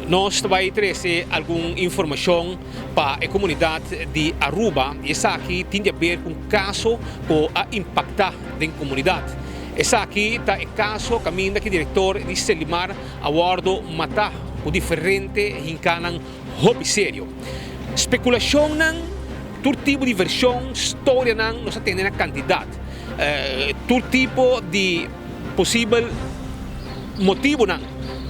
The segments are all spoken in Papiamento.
Nos ta bai trece algun informacion pa e comunidad di Aruba y esaki tin di haber cu un caso cu a impacta den comunidad. Esaki ta e caso caminda cu director di Selimar a wordo mata cu diferente hincanan hopi serio. Speculacionnan, tur tipo di version, storianan nos a tende na cantidad. Tur tipo di posibel motibonan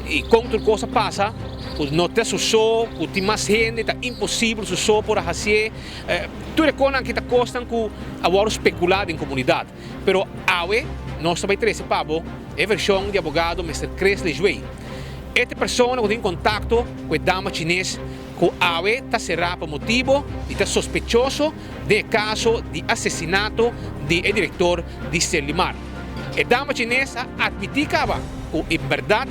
y con tur cos a pasa cu no ta su so, cu tin mas hende, ta imposibel su so por a hacié. Tur e cosnan aki ta cosnan cu a wordo specula den comunidad. Pero awe nos ta bay trece pa bo e version di abogado Mister Chris Lejuey. E ta e persona cu tin contacto cu e dama chines cu awe ta cera pa motibo di ta sospechoso den e caso di asesinato di e director di Serlimar. E dama chines a admiti caba cu e berdad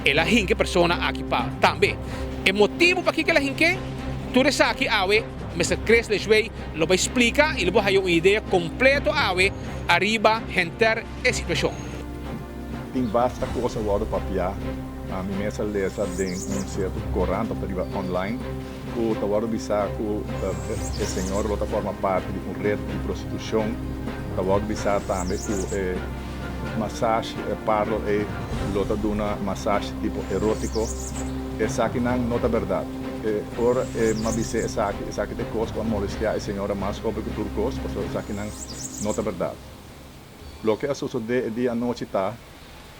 el a hinca e persona aki pa tambe. E motibo pakico el a hinc'e? Tur esaki awe Mister Chris Lejuey lo bay splica y lo bo haya un idea completo awe ariba henter e situacion. Tin basta cos a wordo papia, mi mes a lesa den un cierto corant of riba online cu ta wordo bisa cu e señor lo ta forma parti di un red di prostitucion, ta wordo bisa tambe cu e massage parlor ey lo ta duna massage tipo erotico, esakinan no ta berdad. E ora e m'a bis'é esaki, esaki ta e kos ku a molestiá e señora mas hopi ku tur kos, pasobra esakinan no ta bèrdat. Loke a sosodé e dia anochi ta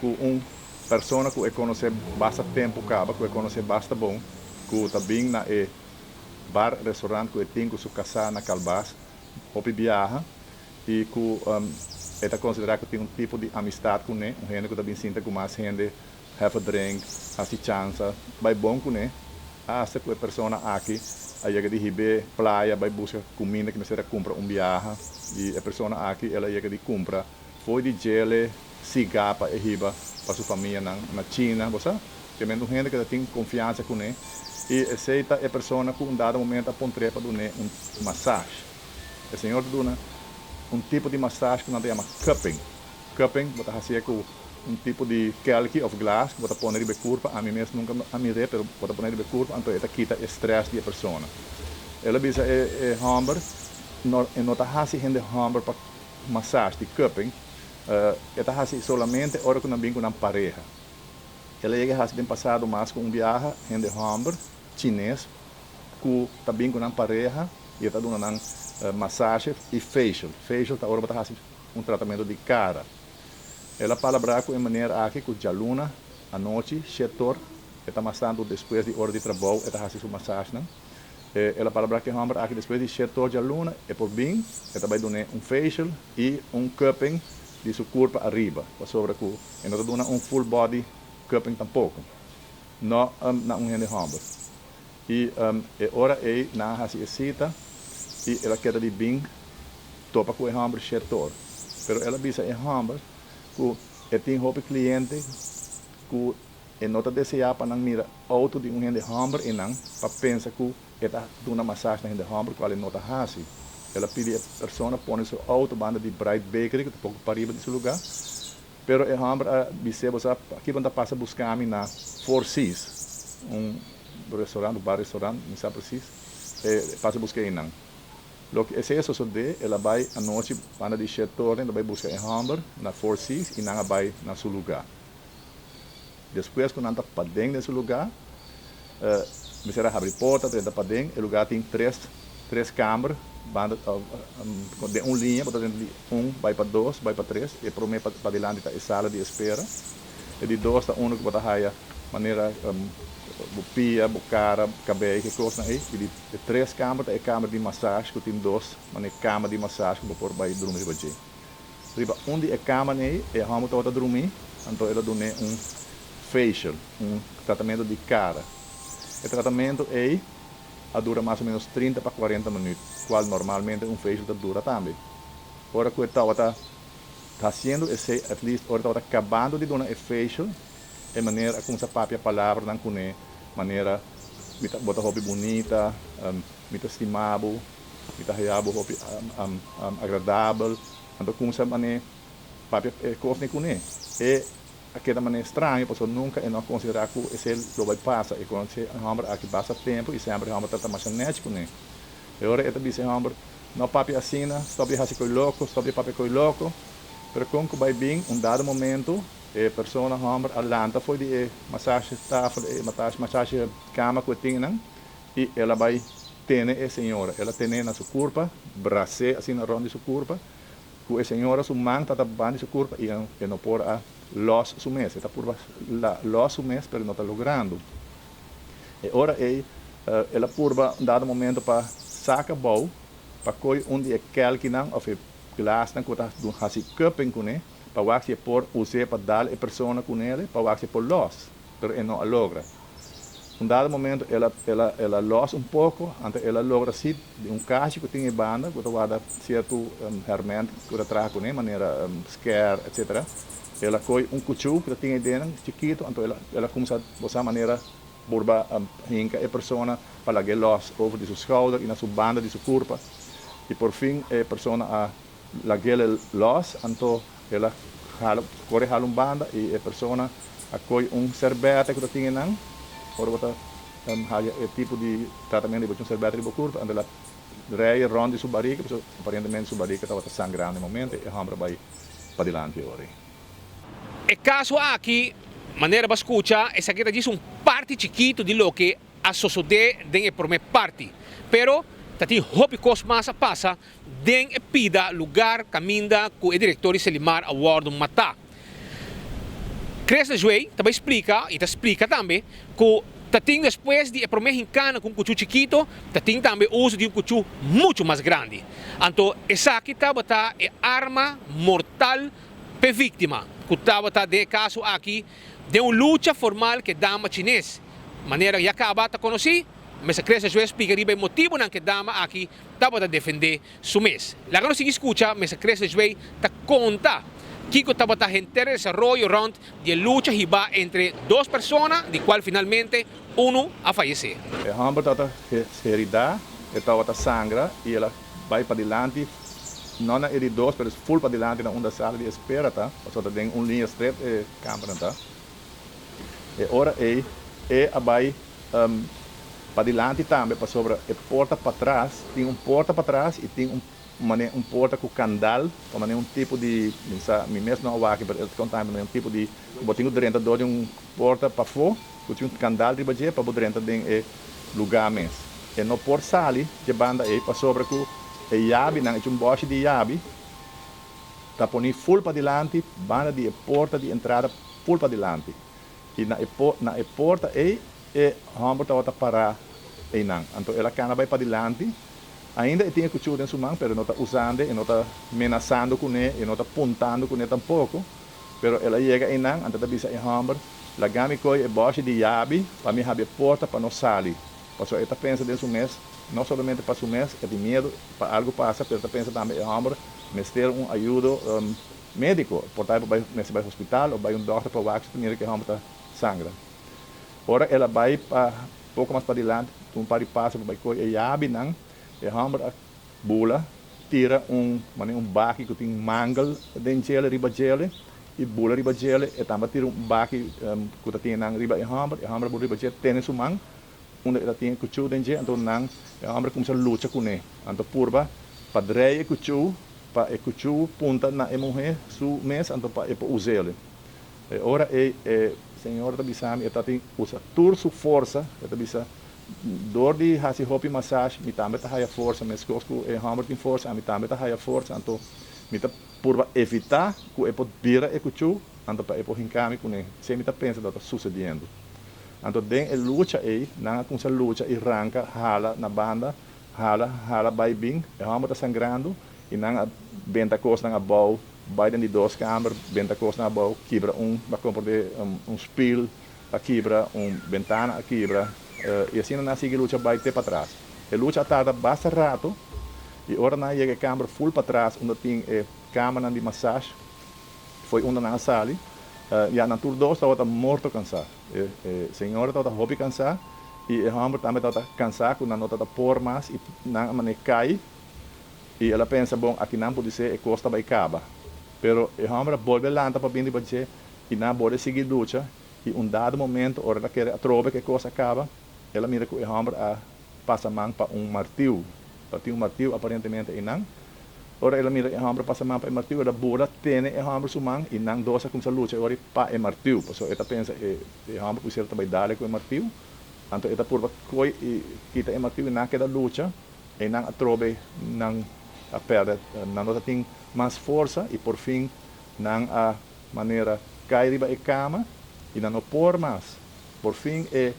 ku un persona ku e konosé basta tempu kaba, ku e konosé basta bon, ku ta bin na e bar restaurant ku e tin ku su kasá na Kalbas hopi biaha i ku e ta konsiderá ku tin un tipo di amistat kuné, un hende ku ta bin sinta ku mas hende Have a drink, hasi chansa, bai bon kuné, hasta ku e persona aki a yega di hib'é playa bai buska kuminda ku mester a kumpra un biaha i e persona aki el a yega di kumpra fo'i di djele sigá pa e hiba pa su famianan na China, bo sa? Kemendo un hende ku ta tin konfiansa kuné i esei ta e persona ku un dado momento a pontr'é pa dun'é un massage. E señor ta duna un tipo di massage ku nan ta yama cupping. Cupping bo ta hasié ku un tipo di kelki of glas ku bo ta pone riba e kurpa, ami mes nunka a mir'é pero bo ta pone riba e kurpa anto e ta kita e stress di e persona. El a bisa e e hòmber no e no ta hasi hende hòmber pa massage di cupping, e ta hasi solamente ora ku nan bin ku nan pareha. El a yega hasi den pasado mas ku un biaha hende hòmber chines ku ta bin ku nan pareha i e ta duna nan massage i facial. Facial ta ora bo ta hasi un tratamentu di kara. El a palabrá ku e meneer aki ku djaluna anochi shetor e ta masando despues di ora di trabou e ta hasi su masashnan. El a palabrá ku e hòmber aki despues di shetor djaluna e por bin e ta bai dun'é un facial i un cupping di su kurpa ariba pasobra ku e no ta duna un full body cupping tampoko no na un hende hòmber. I e ora ei nan a hasi e sita i el a keda di bin topa ku e hòmber shetor. Pero el a bisa e hòmber ku e tin hopi kliente ku e no ta deseá pa nan mira outo di un hende hòmber einan pa pensa ku e ta duna masash na hende hòmber kual e no ta hasi. El a pidi e persona pone su outo banda di Bright Bakery ku ta poko pariba di su lugá. Pero e hòmber a bis'é, Bo sa aki bo ta pasa buska mi na Four Seas, un restaurant, un bar restaurant, mi sa presis, e pasa buska einan. Loke esei a sosodé, el a bai anochi banda di shet torne, el a bai buska e hòmber na Four Seas i nan a bai na su lugá. Despues ku nan ta paden den su lugá, mester a habri porta, drenta paden. E lugá tin tres tres kamber banda den un liña, bo ta drenta di un bai pa dos, bai pa tres. E promé padilanti ta e sala di espera. E di dos ta unu ku bo ta haya manera bo pia, bo kara, kabei, ki kosnan ei. I di e tres kamber ta e kamber di massage ku tin dos manera kama di massage ku bo por bai drumi riba dje. Riba un di e kamanan ei e hòmber tabata drumí, anto el a dun'é un facial, un tratamentu di kara. E tratamentu ei a dura mas o ménos trinta pa kuarenta minüt, kual normalmente un facial ta dura tambe. Ora ku e tabata hasiendo esei, at least ora e tabata kabando di duna e facial, e meneer a kuminsá papia palabranan kuné, manera, Mi ta, bo ta hopi bunita, mi ta stima bo. Mi ta haya bo hopi agradabel. Anto kumsa man'é papia e kosnan kuné. E a keda manera straño pasobra nunka e no a konsiderá ku esei lo bai pasa. E konosé e hòmber aki basta tempu i semper e hòmber ta ta masha nèchi kuné. E ora e ta bisa e hòmber, No papia asina, stòp di hasi koi loko, stòp di papia koi loko. Pero kon ku bai bin un dado momentu e persona hòmber a lanta for di e masaje tafel, e masaje kama ku e tin nan i el a bai tene e señora. El a ten'é na su kurpa, bras'é asina rònt di su kurpa. Ku e señora su man ta ta banda di su kurpa i e no por a lòs su mes. E ta purba lòs su mes pero e no ta logrando. E ora ei el a purba un dado momento pa saka bou pa koi un di e kèlkinan òf e glasnan ku ta hasi cupping kuné pa wak si e por us'é pa dal e persona kunele pa wak si e por lòs, pero e no a logra. Un dado momento el a el a el a lòs un poko, anto el a logra si di un kashi ku tin ei banda ku ta warda sierto hèrmènt ku ta traha kuné manera skèr etsetera. El a koi un kuchú ku ta tin ei denen chikitu, anto el a el a kuminsá bosa manera purba hinka e persona pa lag'é lòs over di su skouder i na su banda di su kurpa. I por fin e persona a lag'é lòs, anto El a hala, kore hala un banda i e persona a koi un serbete ku ta tin einan. Ora bo ta haya e tipo di tratamentu di bo tin un serbete riba bo kurpa, anto el a rei rònt di su barika, pasobra aparentemente su barika tabata sangrando e momento i e hòmber a bai padilanti ora ei. E kaso aki, manera bo a skucha, esaki ta djis un parti chikitu di loke a sosodé den e promé parti. Pero ta tin hopi kos mas a pasa den e pida lugar kaminda ku e direktor di Selimar a wòrdu matá. Chris Lejuey ta bai splika i ta splika tambe ku ta tin despues di e promé hinkana ku un kuchú chikito ta tin tambe uso di un kuchú muchu mas grandi. Anto esaki tabata e arma mortal p'e víktima ku tabata den e kaso aki den un lucha formal ku e dama chines. Manera ya kaba ta konosí, Mester Chris Lejuey splika riba e motibunan ku e dama aki tabata defendé su mes. Laga nos sigui skucha Mister Chris Lejuey ta konta kiko tabata henter e desaroyo rònt di e lucha hibá entre dos persona di kual finalmente unu a fayesé. E hòmber tabata heridá, e tabata sangra i el a bai padilanti, no na e di dos pero ful padilanti na unda sala di espera ta, pasobra ta den un liña stret e kambernan ta. E ora ei e a bai Padilanti tambe pasobra e porta patras tin un porta patras y tin un manera un porta cu candal o manera un tipo di mi sa mi mes no a wak pero el ta conta mi manera un tipo di cu bo tin cu drenta door di un porta pafo cu tin un candal riba dje pa bo drenta den e lugar mes. E no por sali dje banda ey pasobra cu e yabinan e un boshi di yabi ta poni full padilanti banda di e porta di entrada full padilanti. I na e na e porta ei e hòmber tabata pará einan. Anto el a kana bai padilanti. Ainda e tin e kuchú den su man, pero e no ta usando e no ta menasando kuné, e no ta puntando kuné tampoko. Pero el a yega einan, anto el ta bisa e hòmber, Laga mi kohe e bòshi di yabi pa mi habri e porta pa nos sali. Pasobra e ta pensa den su mes, no solamente pa su mes, e tin miedu pa algu pasa, pero e ta pensa tambe e hòmber mester un ayudo. Médiko, por ta e por bai mester bai hospital of bai un dòkter pa wak si ta mira ku e hòmber ta sangra. Ora el a bai pa poko mas padilanti, un par di paso pa bai kohe e yabinan, e hòmber a bula tira un manera un baki ku tin mangel den djele riba djele i bula riba djele, e tambe a tira un baki ku ta tin nan riba e hòmber, e hòmber a bula riba dje tene su man unda e ta tin e kuchú den dje, anto nan e hòmber a kuminsá lucha kuné, anto purba pa drei e kuchú Pa e kuchú punta na e muhé su mes, anto pa e por us'el. E ora ei e señora ta bisa mi, e ta tin usa tur su forsa, e ta bisa, Dor di hasi hopi masash, mi tambe ta haya forsa, meskos ku e hòmber tin forsa, ami tambe ta haya forsa, anto mi ta purba evitá ku e por bira e kuchú, anto pa e por hinká mi kuné. Esei mi ta pensa lo ta susediendo. Anto den e lucha ei, nan a kuminsá lucha i ranka hala na banda, Hala, hala bai bin, e hòmber ta sangrando i nan a benta kosnan abou, bai den di dos kamber, benta kosnan abou, kibra un, bo a komprendé, un spil a kibra, un bentana a kibra, i asina nan a sigui lucha bai te patras. E lucha a tarda basta rato i ora nan a yega e kamber ful patras unda tin e kamernan di masash, foi unda nan a sali, ya nan tur dos tabata morto kansá. E señora tabata hopi kansá i e hòmber tambe tabata kansá ku nan no tabata por mas i nan a manera kai i el a pensa, bon, aki nan pudi ser e kos ta bai kaba. Pero e hòmber a bolbe lanta pa bin riba dje. I nan a borde sigui lucha i un dado momento ora el a kere atrobe ku e kos a kaba, el a mira ku e hòmber a pasa man pa un martiu. Tabatin un martiu aparentemente einan. Ora el a mira e hòmber pasa man pa e martiu, el a bula tene e hòmber su man i nan dos a kuminsá lucha e ora ei pa e martiu. Pasobra e ta pensa e e hòmber pusiera ta bai dale ku e martiu. Anto e ta purba koi i kita e martiu i nan a keda lucha. Einan atrobe nan a pèrdè, nan no ta tin mas forsa i porfin nan a manera kai riba e kama i nan no por mas. Porfin e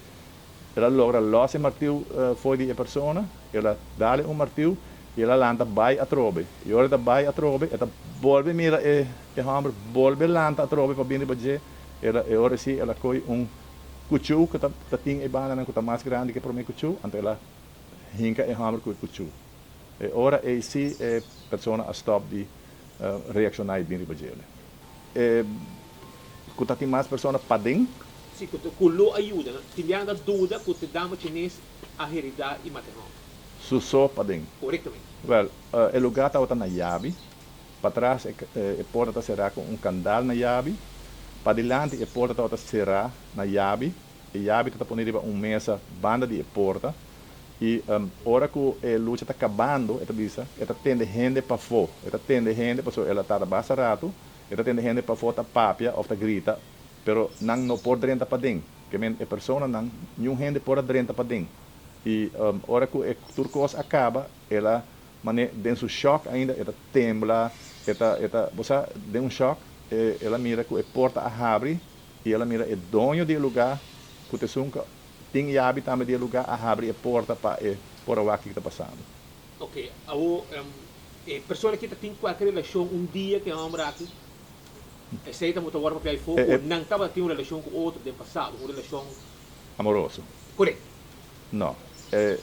el a logra lòs e martiu fo'i di e persona, el a dale un martiu i el a lanta bai atrobe. I ora e ta bai atrobe, e ta bolbe mira e e hòmber bolbe lanta atrobe pa bin riba dje, el a e ora si el a koi un kuchú ku ta ta tin e bandanan ku ta mas grandi ku e promé kuchú, anto el a hinka e hòmber ku e kuchú. E ora ei si e persona a stòp di reakshoná i bin riba djele. E ku ta tin mas persona paden. Si, ku ku lo a yuda. Tin biaha ta duda ku te dama chines a heridá i mata e hòmber. Su so paden. Korektamente. Wèl, e lugá tabata na yabi. Patras e e porta ta será ku un kandal na yabi. Padilanti e porta tabata será na yabi. E yabi ta ta pone riba un mesa banda di e porta. I ora ku e lucha ta kabando, e ta bisa, e ta tende hende pafó. E ta tende hende pasobra el a tarda basta ratu. E ta tende hende pafó ta papia òf ta grita, pero nan no por drenta paden. Ke men e personanan, niun hende por a drenta paden. I ora ku e tur kos a kaba, el a man'é den su shòk ainda, e ta tembla, e ta, e ta, bo sa, den un shòk, el a mira ku e porta a habri i el a mira e doño di e lugá ku ta esun ku Tin yabi tambe di e lugá a habri e porta pa e por a wak kiko ta pasando. Ok, awor e persona ki ta tin kualke relashon un dia ku e hòmber aki, esei ta ta wòrdu papia afó ku nan tabata tin un relashon ku otro den pasado, un relashon. Amoroso. Korekto. No. E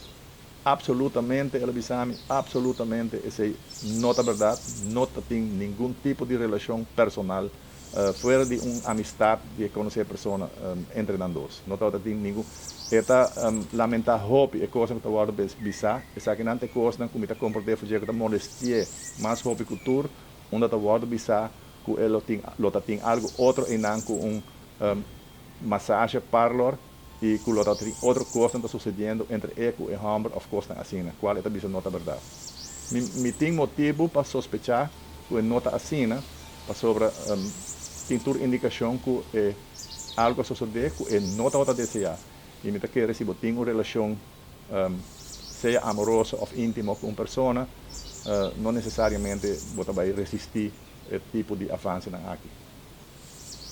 absolutamente, el a bisa mi, absolutamente esei no ta bèrdat, no ta tin ningun tipo di relashon personal Fuera di un amistad di e conoce e persona entre nan dos. No tabata tin ningun. E ta lamenta hopi e cosnan cu ta wordo bisa. Esakinan ta e cosnan cu mi ta comprende for dje cu ta molestie mas hopi cu tur unda ta wordo bisa cu e lo tin lo ta tin algo otro eynan cu un massage parlor y cu lo ta tin otro cosnan ta sucediendo entre e cu e homber of cosnan asina cual e ta bisa no ta berdad. Mi mi tin motibo pa sospecha cu e no ta asina. Pasobra tin tur indikashon ku e algu a sosodé ku e no tabata deseá. I mi ta kere si bo tin un relashon sea amoroso òf íntimo ku un persona, no nesesariamente bo ta bai resistí e tipo di avansenan aki.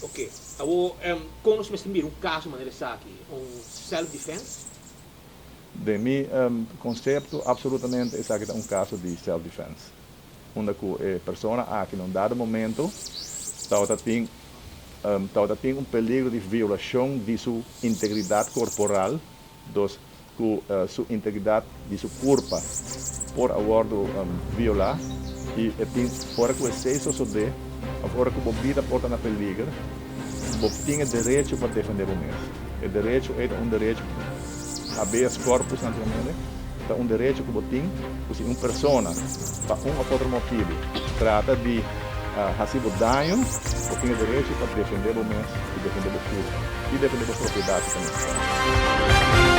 Oke, awor kon nos mester mira un kaso manera esaki? Un self defense? Den mi konsepto, absolutamente esaki ta un kaso di self defense. Unda ku e persona aki na un dado momento tabata tin tabata tin un peligro di violashon di su integridat korporal, dos ku su integridat di su kurpa por a wòrdu violá i e tin ora ku esei sosodé òf ora ku bo bida por ta na peliger, bo tin e derecho pa defendé bo mes. E derecho ei ta un derecho habeas corpus nan ta yam'e. Ta un derecho ku bo tin ku si un persona pa un òf otro motibu trata di hasi bo daño, bo tin e derecho pa defendé bo mes i defendé bo kurpa i defendé bo propiedat si ta nesesario.